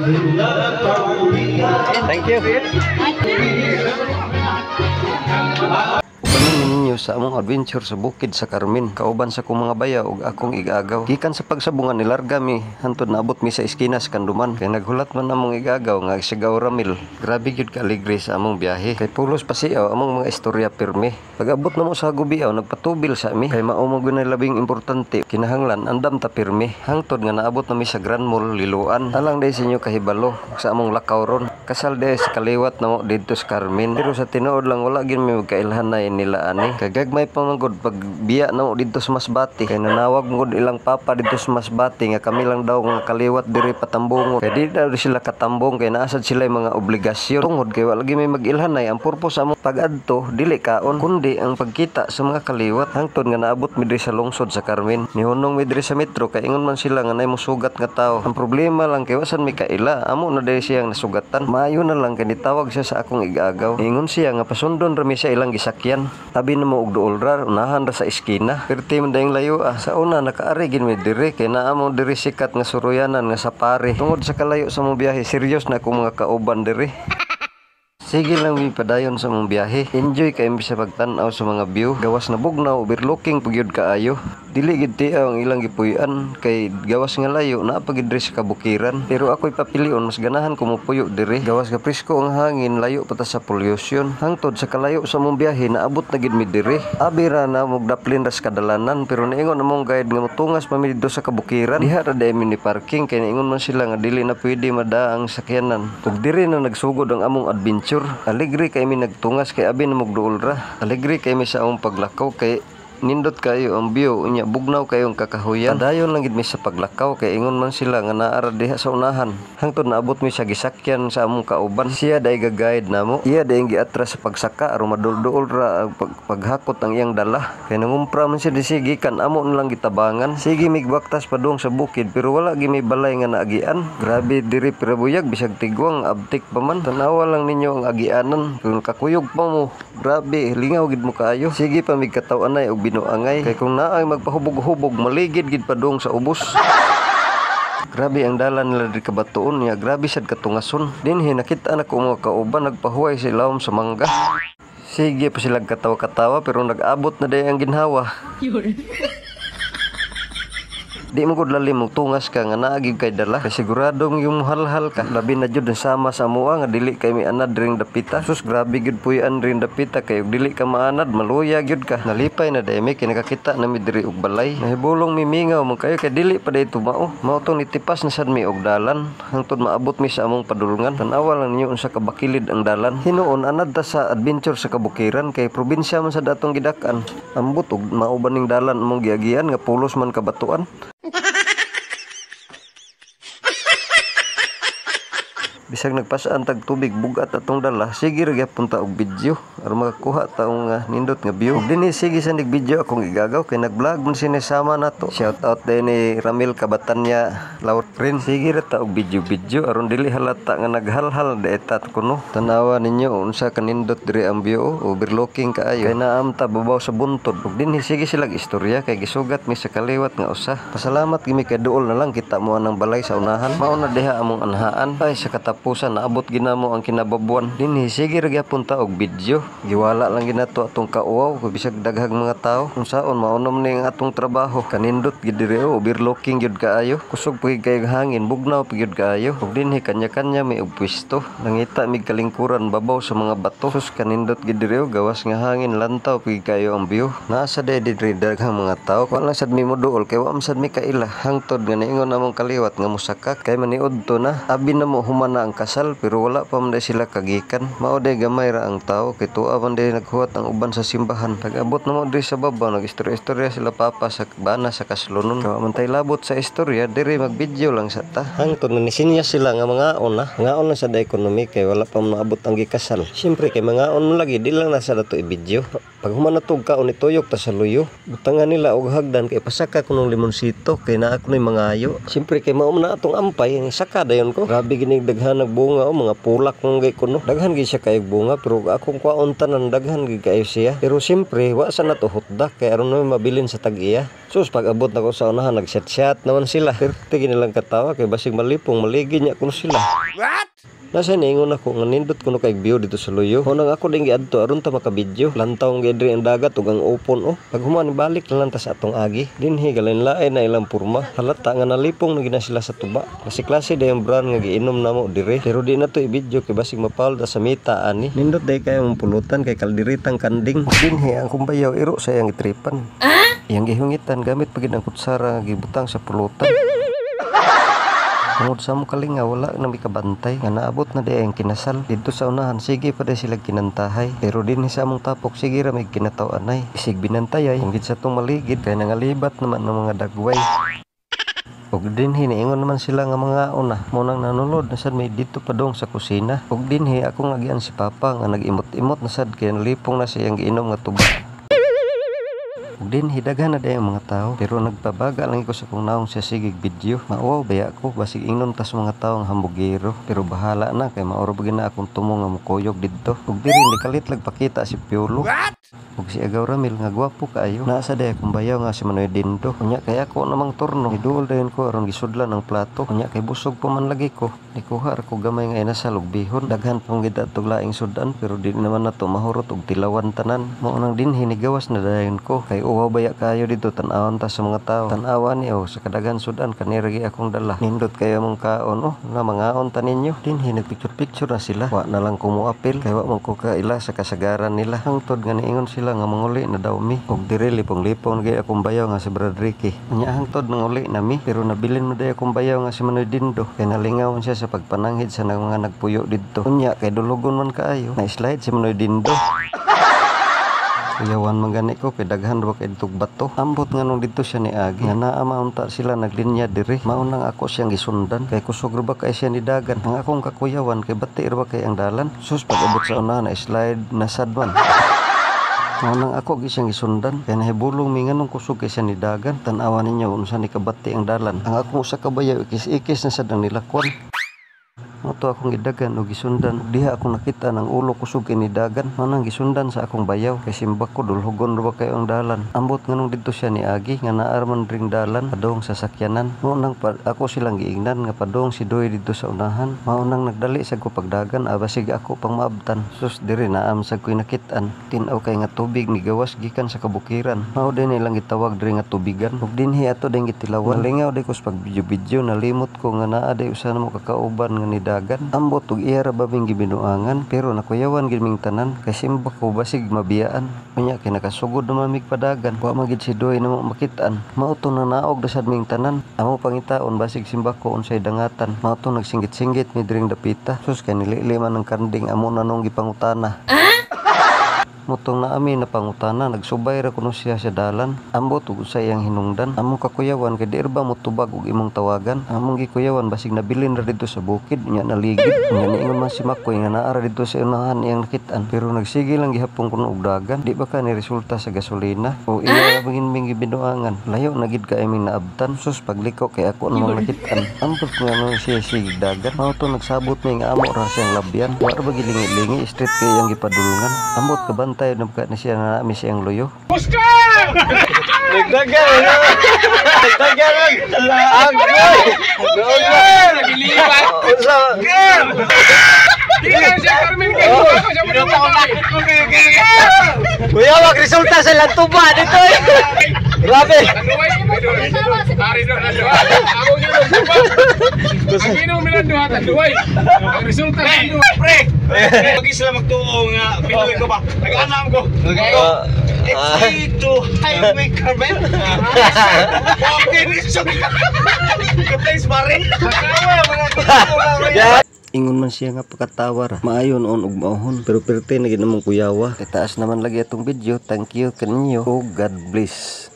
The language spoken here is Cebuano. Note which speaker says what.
Speaker 1: Thank you. Ubanin ninyo sa among adventure sa bukid sa Carmen, kauban sa akong mga baya ug akong igagaw. Gikan sa pagsabungan nilarga mi hantod naabot mi sa eskina sa Kanduman. Kay naghulat man among igagaw nga sigaw Ramil. Grabe gyud kaaligre sa among biyahe. Kay pulos pasiaw among mga istorya pirmi. Pag-abot namo sa Hagubiaw, nagpatubil sa mi. Kay mao man gyud labing importante, kinahanglan andam ta pirmi. Hangtod nga naabot nami sa Grand Mall Liloan. Alang day sa inyo kahibalo sa among lakaw ron. Kasal day sa kaliwat namo didto sa Carmen. Pero sa tinuod lang wala gyud mi magkailhan na nila ani. Kagagmay pa man gud pag biya namo didto sa Masbate. Kay nanawag man gud ilang papa didto sa Masbate nga kami lang daw nga kaliwat diri patambongon. Kay di daw sila katambong kay naasad sila yung mga obligasyon. Tungod kay wala gyud may mag-ilhanay, ang purpose among pag-adto dili kaon kundi ang pagkita sa mga kaliwat. Hangtod nga naabot mi diri sa lungsod sa Carmen. Nihunong mi diri sa metro kay ingon man sila nga nay mosugat nga tawo. Ang problema lang kay wasan mi kaila, amo na diri siyang nasugatan. Maayo na lang kay nitawag siya sa akong igagaw. Ingon siya nga pasundon ra mi sa ilang gisakyan. Tabi na mo og duol ra, unahan ra sa eskina. Perti man dayong layo ah. Sa una nakaari gin mi diri kay naa mo diri sikat nga suruyanan nga sapari. Tungod sa kalayo sa mong biyahe, serious na akong mga kauban diri. Sige lang mi padayon sa mong biyahe. Enjoy kay mi sa pagtan-aw sa mga view. Gawas na bugnaw, overlooking pud gyud kaayo. Dili gid tiaw ang ilang gipuy-an kay gawas nga layo naa pa gid diri sa kabukiran. Pero ako'y papilion, mas ganahan ko mopuyo diri. Gawas nga presko ang hangin, layo pa ta sa pollution. Hangtod sa kalayo sa mong biyahe, naabot na gid mi diri. Abi ra na mog daplin ra sa kadalanan, pero niingon among guide nga motungas pa mi didto sa kabukiran. Diha ra day mi ni parking kay niingon man sila nga dili na pwede madaang sakyanan. Ug diri na nagsugod ang among adventure. Alegre kay mi nagtungas kay abi na mog duol ra. Alegre kay mi sa among paglakaw kay nindot kayo ang view, unya bugnaw kayo ang kakahuyan. Padayon lang gid mi sa paglakaw kay ingon man sila nga naa ra diha sa unahan. Hangtod naabot mi sa gisakyan sa among kauban. Siya day ga-guide namo. Iya day giatras sa pagsaka aron madulduol ra ang paghakot ang iyang dala. Kay nangumpra man siya disi gikan amo na lang gitabangan. Sige migbaktas padung sa bukid pero wala gi may balay nga naagian. Grabe diri pirabuyag bisag tigwang abtik pa man. Tanawa lang ninyo ang agianan kung kakuyog pa mo. Grabe lingaw gid mo kaayo. Sige pa mig kataw-anay og binuangay kay kung naay magpahubog-hubog maligid gid padung sa ubos. Grabe ang dalan nila diri kabatuon niya, grabe sad katungason. Dinhi nakita na ko mga kauban nagpahuway sa ilawom sa mangga. Sige pa sila katawa-katawa pero nag-abot na day ang ginhawa. Di mo gud lalim mong tungas ka nga naagig kay dala. Kay sigurado mong yung halhal ka. Labi na jud ang sama sa amoa nga dili kay mianad ring dapita. Sus grabe gyud puy-an ring dapita kay og dili ka maanad maluya gyud ka. Nalipay na day mi kay nakakita na mi diri og balay. Nahibulong mi mingaw man kayo kay dili pa day tumao. Mao tong nitipas na sad mi og dalan hangtod maabot mi sa among padulngan. Tan-awa lang ninyo unsa ka bakilid ang dalan. Hinuon anad ta sa adventure sa kabukiran kay probinsya man sad atong gidak-an. Ambot og mao ba ning dalan among giagian nga pulos man kabatuan. Bisag nagpasaan tag tubig bugat atong dala, sige ra gyapon ta og video aron makakuha ta og nindot nga view. Ug dinhi sige sa nig-video akong igagaw kay nag-vlog man sinisama nato. Shout out din ni Ramil Kabatanya Lautrin. Sige ra ta og video-video aron dili halata nga naghalhal daeta kuno. Tanawa ninyo unsa kanindot diri ang view, overlooking kaayo. Kay naam ta babaw sa buntod. Ug dinhi sige sila istorya kay gisugat mi sa kaliwat nga usa. Pasalamat gimi kay duol na lang kita mo anang balay sa unahan. Mao na diha among anhaan. Ay sa katapusan naabot ginamo ang kinababuan. Dinhi sige ra gyapon ta og video. Giwala lang ginato atong kauwaw kay bisag daghang mga tawo. Unsaon maonom ni ang atong trabaho. Kanindot gid diri o overlooking gyud kaayo. Kusog pud kay hangin, bugnaw pud gyud kaayo. Ug dinhi kanya-kanya may og pwesto. Nangita mig kalingkuran babaw sa mga bato. Sus kanindot gid diri o gawas nga hangin, lantaw pud kaayo ang view. Naa sa diri daghang mga tawo. Wa lang sad mi moduol kay wa man sad mi kaila. Hangtod nga niingon among kaliwat nga mosaka kay maniudto na. Abi na mo human na ang kasal pero wala pa man day sila kagikan. Mao day gamay ra ang tawo kay tuwa man day naghuwat ang uban sa simbahan. Pag-abot na mo diri sa babaw nag-istorya-istorya sila papa sa bana sa kaslonon. Kay wa man tay labot sa istorya diri mag-video lang sa ta. Hangtod nga nisinya sila nga mangaon na. Mangaon na sa da ekonomi kay wala pa man naabot ang gikasal. Siyempre kay mangaon man lagi di lang na sa dato i-video. Pag human na tug kaon ituyok ta sa luyo. Butangan nila og hagdan kay pasaka kunong limonsito kay naa kunoy mangayo. Siyempre kay mao man na atong ampay saka dayon ko. Grabe ginig daghan Daghan nagbunga oh, mga pulak mong gay kuno. Daghan gid siya kayog bunga pero akong kwaon tanan daghan gid kayo siya. Pero siyempre wa sa nato hutda kay aron na mabilin sa tag-iya. Sus, pag abot nako sa unahan nag-chat-chat naman sila. Perti ginilang katawa kay basig malipong maligi niya kuno sila.
Speaker 2: What?
Speaker 1: Nasa niingon ako nga nindot kuno kay view dito sa Luyo. Hunang ako ding giadto aron ta makabidyo. Lantaw ang diri ang dagat ug ang upon oh. Pag human balik na lang ta sa atong agi. Dinhi galain-lain na ilang porma. Halata nga nalipong na gina sila sa tuba. Klase-klase dayong brand nga giinom namo diri. Pero di na to i-video kay basig mapawol ta sa mita ani. Nindot day kayo mong pulutan kay kaldiritang kanding. Dinhi ang kumbayaw iro sa iyang gitripan. Iyang gihungitan gamit pa gid ang kutsara nga gibutang sa pulutan. Tungod sa among kalinga wala na mi kabantay nga naabot na di ang kinasal. Didto sa unahan sige pa di sila kinantahay. Pero dinhi sa among tapok sige ra may kinataw-anay. Isig binantayay kung gid sa tong maligid kay nangalibat naman ng mga dagway. Ug dinhi niingon naman sila nga mga una mo nang nanulod na sad may didto padong sa kusina. Ug dinhi akong agian si Papa nga nag-imot-imot na sad kay nalipong na siyang giinom nga tuba. Ug dinhi daghan na day ang mga tao pero nagpabaga lang ko sa kong naong sa sigig video. Mauwaw baya ko basig ingnon tas mga tao ang hambugero pero bahala na kay mauro ba na akong tumo nga mukuyog didto. Ug diri nikalit lag pakita si Piolo.
Speaker 2: What?
Speaker 1: Ug si Agaw Ramil nga gwapo kaayo. Naa sa day akong bayaw nga si Manoy Dindo. Unya kay ako namang turno. Niduol dayon ko aron gisudlan ang plato. Unya kay busog pa man lagi ko. Nikuha ra ko gamay nga inasal ug bihon. Daghan pong gid atog laing sudan pero di naman nato mahurot og tilawan tanan. Mao nang dinhi nigawas na dayon ko kay uwaw baya kayo dito tan-awon ta sa mga tao. Tan-awa ni oh sa kadaghan sudan kanira gi akong dala. Nindot kayo mong kaon oh na mangaon ta ninyo. Dinhi nagpicture-picture na sila. Wa na lang ko moapil kay wa man ko kaila sa kasagaran nila. Hangtod nga niingon sila nga manguli na daw mi. Og diri lipong-lipong gay akong bayaw nga si Brad Ricky. Unya hangtod nanguli na mi pero nabilin mo day akong bayaw nga si Manoy Dindo kay nalingaw siya sa pagpananghid sa mga nagpuyo didto. Unya kay dulugon man kaayo. Na-slide si Manoy Dindo. Kuyawan man gani ko kay daghan ra kay ditog bato. Ambot nga nung didto siya ni Agi nga naa maunta sila naglinya diri. Mao nang ako siyang gisundan kay kusog ra ba kay siya ni dagan. Ang akong kakuyawan kay bati ra ba kay ang dalan. Sus, pag abot sa unahan na slide na sad man. Mao nang ako gi siyang gisundan kay nahibulong mi nganong kusog kay siya ni dagan. Tan-awa ninyo unsa ni kabati ang dalan. Ang akong usa ka bayaw ikis-ikis na sad ang nilakwan. Mao to akong gidagan og gisundan. Diha akong nakita ng ulo kusog kay nidagan. Mao nang gisundan sa akong bayaw kay simbak ko dulhugon ra ba kayo ang dalan. Ambot nganong didto siya ni Agi nga naa man dring dalan padung sa sakyanan. Mao nang ako silang giingnan nga padung si Doy didto sa unahan. Mao nang nagdali sad ko pagdagan abasig ako pang maabtan. Sus, diri naam sad ko'y nakit-an. Tin-aw kay nga tubig ni gawas gikan sa kabukiran. Mao din ilang gitawag diri nga tubigan. Ug dinhi ato din gitilawan. Nalingaw day ko sa pag-video-video, nalimot ko nga naa day usa namo kakauban nga ni dagan. Ambot og iya ra ba ming gibinuangan pero nakuyawan gid ming tanan kay simbak ko basig mabiyaan. Unya kay nakasugod naman mig padagan. Wa man gid si Doy namo makit-an. Mao to nanaog dasad ming tanan. Amo pangitaon basig simbak ko unsay dangatan. Mao to nagsinggit-singgit mi diring dapita. Sus kay nilili man ang kanding amo na nung gipangutana. Mutong na ami napangutana, nagsubay ra kuno siya sa dalan. Ambot ug usay ang hinungdan. Among kakuyawan kay di ra ba motubag og imong tawagan. Among gikuyawan basig nabilin ra didto sa bukid unya naligid. Unya niingon man si Makoy nga naa ra didto sa unahan iyang nakit-an. Pero nagsige lang gihapon kuno og dagan. Di ba ka ni resulta sa gasolina? O iya ra bangin ming gibinuangan. Layo na gid kay aming naabtan. Sus, pagliko kay ako namang nakit-an. Ambot nga no siya sige dagan. Mao to nagsabot mi nga amo ra siyang labyan. Wa ra ba gilingi-lingi street kay iyang gipadulngan. Ambot kabantay tayo nagka na siya na nami siyang luyo.
Speaker 3: Kuya, wag resulta sa lantuba dito eh. Grabe.
Speaker 2: Pre, pag sila magtuo nga Pinoy ko ba? Nag-anam ko. It's to Highway Carmen. Okay, Place pare.
Speaker 1: Ingon man siya nga pagkatawa ra. Maayo noon og maohon pero perte na gid namong kuyawa. Itaas naman lagi atong video. Thank you kaninyo. Oh, God bless.